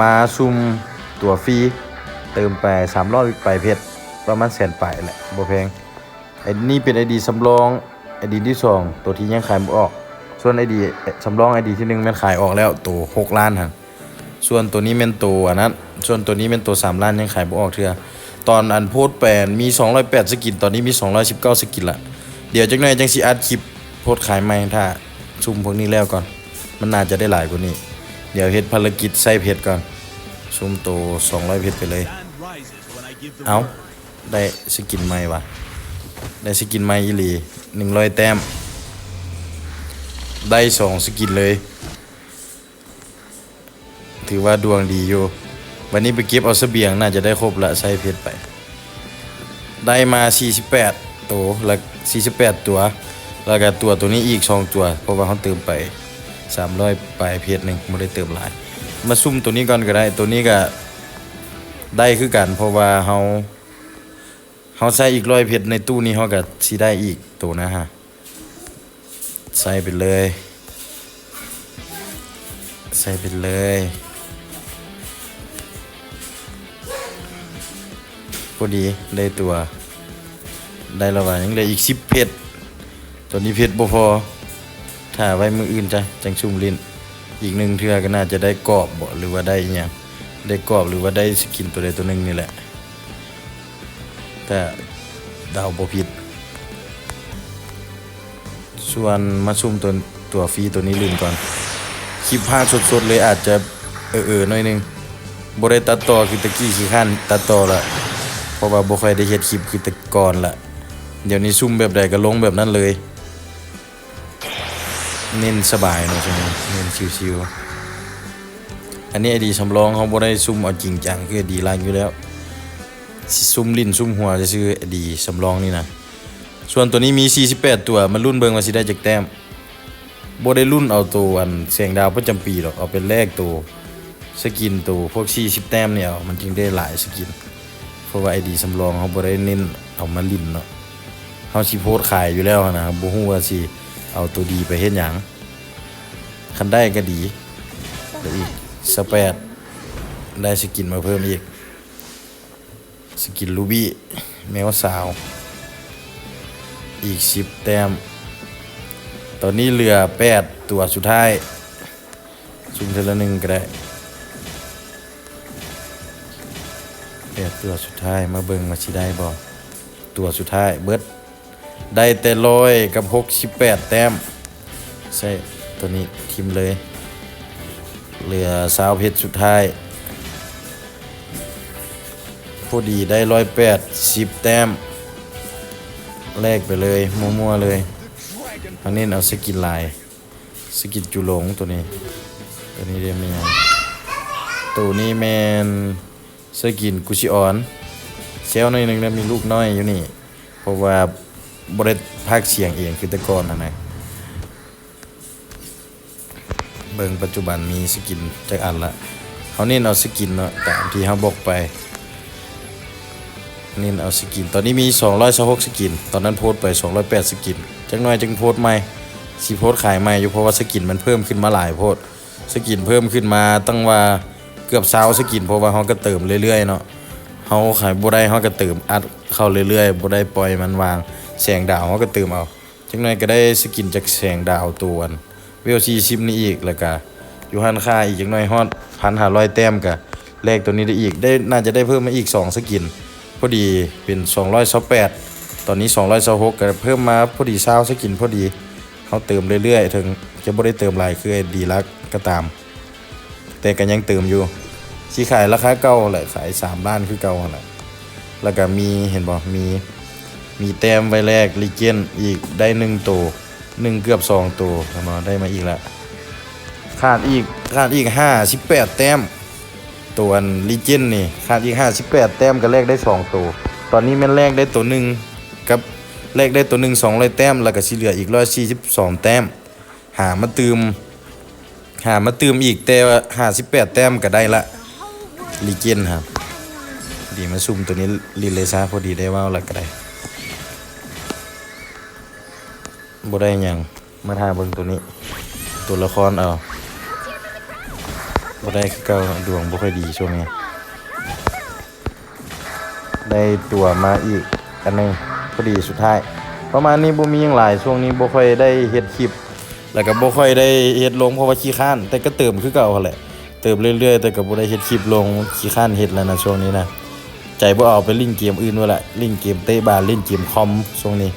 ມາຊຸ່ມຕົວຟຣີ ເຕີມໄປສາມຮ້ອຍປາຍເພັດ ປະມານແສນປາຍແຫຼະ ບໍ່ແພງ. ອັນນີ້ເປັນໄອດີສຳລອງ ໄອດີທີສອງ ໂຕທີ່ຍັງຂາຍບໍ່ອອກ. ສ່ວນໄອດີສຳລອງ ໄອດີທີໜຶ່ງ ແມ່ນຂາຍອອກແລ້ວ ໂຕຫົກລ້ານຫັ້ນ. ສ່ວນໂຕນີ້ແມ່ນໂຕອັນນັ້ນ ສ່ວນໂຕນີ້ແມ່ນໂຕສາມລ້ານ ຍັງຂາຍບໍ່ອອກເທື່ອ. ຕອນອັນໂພສໄປມີສອງຮ້ອຍແປດສະກິນ ຕອນນີ້ມີສອງຮ້ອຍສິບເກົ້າສະກິນລະ. ດຽວຈັກໜ່ອຍຈັ່ງຊິອັດຄລິບໂພສຂາຍໃໝ່ ຖ້າຊຸ່ມພວກນີ້ແລ້ວກ່ອນ ມັນໜ້າຈະໄດ້ຫຼາຍກວ່ານີ້. ດຽວເຮັດພາລະກິດໃສ່ເພັດກ່ອນ ຊຸ່ມໂຕສອງຮ້ອຍເພັດໄປເລີຍ. ເອົ້າ ໄດ້ສະກິນໃໝ່ຫວາ ໄດ້ສະກິນໃໝ່ອີ່ຫຼີ ໜຶ່ງຮ້ອຍແຕ້ມ ໄດ້ສອງສະກິນເລີຍ. ຖືວ່າດວງດີຢູ່. ບັດນີ້ໄປເກັບເອົາສະບຽງ ໜ້າຈະໄດ້ຄົບລະ ໃສ່ເພັດໄປ. ໄດ້ມາສີ່ສິບແປດໂຕ ລະສີ່ສິບແປດຕົວ ລະກະຕົວໂຕນີ້ອີກສອງຕົວ ເພາະວ່າເຮົາເຕີມໄປສາມຮ້ອຍປາຍເພັດໜຶ່ງ ບໍ່ໄດ້ເຕີມຫຼາຍ. ມາຊຸ່ມໂຕນີ້ກ່ອນກະໄດ້ ໂຕນີ້ກະໄດ້ຄືກັນ ເພາະວ່າເຮົາ ເຮົາໃສ່ອີກຮ້ອຍເພັດໃນຕູ້ນີ້ ເຮົາກະຊິໄດ້ອີກໂຕນະຮະ. ໃສ່ໄປເລີຍ ໃສ່ໄປເລີຍ. ພໍດີໄດ້ຕົວ ໄດ້ລະຫວາ ຍັງເຫຼືອອີກສິບເພັດ. ຕອນນີ້ເພັດບໍ່ພໍ ຖ້າໄວ້ມື້ອື່ນຈ້ະ ຈັ່ງຊຸ່ມຫຼິ້ນອີກໜຶ່ງເທື່ອ ກະໜ້າຈະໄດ້ກອບບໍ ຫຼືວ່າໄດ້ອີ່ຫຍັງ ໄດ້ກອບ ຫຼືວ່າໄດ້ສະກິນໂຕໃດໂຕໜຶ່ງນີ້ແຫຼະ ຖ້າເດົາບໍ່ຜິດ. ສ່ວນມາຊຸ່ມຕົວ ຕົວຟຣີໂຕນີ້ຫຼິ້ນກ່ອນ. ຄລິບພາກສົດໆເລີຍ ອາດຈະເອີໆໜ້ອຍໜຶ່ງ ບໍ່ໄດ້ຕັດຕໍ່ຄືຕະກີ້ ຂີ້ຄ້ານຕັດຕໍ່ລະ ເພາະວ່າບໍ່ຄ່ອຍໄດ້ເຮັດຄລິບຄືແຕ່ກ່ອນລະ. ດຽວນີ້ຊຸ່ມແບບໃດກະລົງແບບນັ້ນເລີຍ ເນັ້ນສະບາຍເນາະ ເນັ້ນຊິວໆ. ອັນນີ້ໄອດີສຳລອງ ເຮົາບໍ່ໄດ້ຊຸ່ມເອົາຈິງຈັງ ຄືໄອດີຫຼັກຢູ່ແລ້ວ ຊິຊຸ່ມຫຼິ້ນຊຸ່ມຫົວຊື່ໆ ໄອດີສຳລອງນີ້ນະ. ສ່ວນໂຕນີ້ມີສີ່ສິບແປດຕົວ ມາລຸ້ນເບິ່ງວ່າຊິໄດ້ຈັກແຕ້ມ. ບໍ່ໄດ້ລຸ້ນເອົາໂຕອັນແສງດາວປະຈຳປີດອກ ເອົາໄປແລກໂຕສະກິນໂຕພວກສີ່ສິບແຕ້ມນີ້ເອົາ ມັນຈຶ່ງໄດ້ຫຼາຍສະກິນ. ເພາະວ່າໄອດີສຳລອງເຮົາບໍ່ໄດ້ເນັ້ນເອົາມາຫຼິ້ນເນາະ ເຮົາຊິໂພສຂາຍຢູ່ແລ້ວຫັ້ນນະ ບໍ່ຮູ້ວ່າຊິເອົາໂຕດີໄປເຮັດຫຍັງ. ຄັນໄດ້ກະດີ ໄດ້ອີກຊາວແປດ ໄດ້ສະກິນມາເພີ່ມອີກ. ສະກິນລູບີ້ ແມວສາວ ອີກສິບແຕ້ມ. ຕອນນີ້ເຫຼືອແປດຕົວສຸດທ້າຍ ຊຸ່ມເທື່ອລະໜຶ່ງກະໄດ້. ແປດຕົວສຸດທ້າຍ ມາເບິ່ງວ່າຊິໄດ້ບໍ່. ຕົວສຸດທ້າຍເບິດ ໄດ້ແຕ່ຮ້ອຍກັບຫົກສິບແປດແຕ້ມ. ໃຊ້ໂຕນີ້ຖິ້ມເລີຍ ເຫຼືອຊາວເພັດສຸດທ້າຍ. ພໍດີໄດ້ຮ້ອຍແປດສິບແຕ້ມ ແລກໄປເລີຍ ມົ້ວໆເລີຍ. ເຮົາເນັ້ນເອົາສະກິນຫຼາຍ ສະກິນຈຸຫຼົງໂຕນີ້. ໂຕນີ້ເດແມ່ນຫຍັງ? ໂຕນີ້ແມ່ນສະກິນກູຊິອອນ ແຊວໜ້ອຍໜຶ່ງນະ ມີລູກນ້ອຍຢູ່ນີ້ ເພາະວ່າບໍ່ໄດ້ພາກສຽງເອງຄືແຕ່ກ່ອນຫັ້ນນະ. ເບິ່ງປັດຈຸບັນມີສະກິນຈັກອັນລະ. ເຮົາເນັ້ນເອົາສະກິນເນາະ ຕາມທີ່ເຮົາບອກໄປ ເນັ້ນເອົາສະກິນ. ຕອນນີ້ມີສອງຮ້ອຍຊາວຫົກສະກິນ ຕອນນັ້ນໂພສໄປສອງຮ້ອຍແປດສະກິນ. ຈັກໜ້ອຍຈຶ່ງໂພສໃໝ່ ຊິໂພສຂາຍໃໝ່ຢູ່ ເພາະວ່າສະກິນມັນເພີ່ມຂຶ້ນມາຫຼາຍໂພດ. ສະກິນເພີ່ມຂຶ້ນມາຕັ້ງວ່າເກືອບຊາວສະກິນ ເພາະວ່າເຮົາກະເຕີມເລື້ອຍໆເນາະ. ເຮົາຂາຍບໍ່ໄດ້ ເຮົາກະເຕີມອັດເຂົ້າເລື້ອຍໆ ບໍ່ໄດ້ປ່ອຍມັນວ່າງ. ແສງດາວເຮົາກະເຕີມເອົາ ຈັກໜ້ອຍກະໄດ້ສະກິນຈາກແສງດາວໂຕອັນເວວສີ່ສິບນີ້ອີກ ລະກະຢູ່ຮ້ານຄ້າອີກຈັກໜ້ອຍຮອດພັນຫ້າຮ້ອຍແຕ້ມ ກະແລກໂຕນີ້ໄດ້ອີກ ໄດ້ ໜ້າຈະໄດ້ເພີ່ມມາອີກສອງສະກິນ. ພໍດີເປັນສອງຮ້ອຍຊາວແປດ ຕອນນີ້ສອງຮ້ອຍຊາວຫົກ ກະເພີ່ມມາພໍດີຊາວສະກິນພໍດີ. ເຮົາເຕີມເລື້ອຍໆ ເຖິງຈະບໍ່ໄດ້ເຕີມຫຼາຍຄືໄອດີຫຼັກກະຕາມ ແຕ່ກະຍັງເຕີມຢູ່. ຊິຂາຍລາຄາເກົ່າແຫຼະ ຂາຍສາມລ້ານຄືເກົ່າຫັ້ນແຫຼະ. ລະກະມີ ເຫັນບໍ່ ມີ ມີແຕ້ມໄວ້ແລກລີເຈນອີກ ໄດ້ໜຶ່ງໂຕ ໜຶ່ງເກືອບສອງໂຕ ເຫັນບໍ່ ໄດ້ມາອີກລະ. ຂາດອີກ ຂາດອີກຫ້າສິບແປດແຕ້ມ. ໂຕອັນລີເຈນນີ້ຂາດອີກຫ້າສິບແປດແຕ້ມກະແລກໄດ້ສອງໂຕ. ຕອນນີ້ແມ່ນແລກໄດ້ໂຕໜຶ່ງກັບ ແລກໄດ້ໂຕໜຶ່ງສອງຮ້ອຍແຕ້ມ ລະກະຊິເຫຼືອອີກຮ້ອຍສີ່ສິບສອງແຕ້ມ. ຫາມາຕື່ມ ຫາມາຕື່ມອີກແຕ່ຫ້າສິບແປດແຕ້ມກະໄດ້ລະ ລີເຈນຫັ້ນ. ດີມາຊຸ່ມໂຕນີ້ຫຼິ້ນເລີຍຊະ ພໍດີໄດ້ເວົ້າລະກະໄດ້. ບໍ່ໄດ້ຫຍັງ ມາຖ້າເບິ່ງໂຕນີ້ ໂຕລະຄອນເອົາ. ບໍ່ໄດ້ຄືເກົ່າ ດວງບໍ່ຄ່ອຍດີຊ່ວງນີ້. ໄດ້ຕົວມາອີກອັນໜຶ່ງ ພໍດີສຸດທ້າຍ. ປະມານນີ້ ບໍ່ມີຫຍັງຫຼາຍ. ຊ່ວງນີ້ບໍ່ຄ່ອຍໄດ້ເຮັດຄລິບ ແລ້ວກໍບໍ່ຄ່ອຍໄດ້ເຮັດລົງ ເພາະວ່າຂີ້ຄ້ານ, ແຕ່ກໍເຕີມຄືເກົ່າຫັ້ນແຫຼະ. ເຕີມເລື້ອຍໆ ແຕ່ກໍບໍ່ໄດ້ເຮັດຄລິບລົງ, ຂີ້ຄ້ານເຮັດແລ້ວນະຊ່ວງນີ້ນະ. ໃຈບໍ່ເອົາ ໄປຫຼິ້ນເກມອື່ນໄວ້ລະ, ຫຼິ້ນເກມເຕະບານ, ຫຼິ້ນເກມຄອມຊ່ວງນີ້.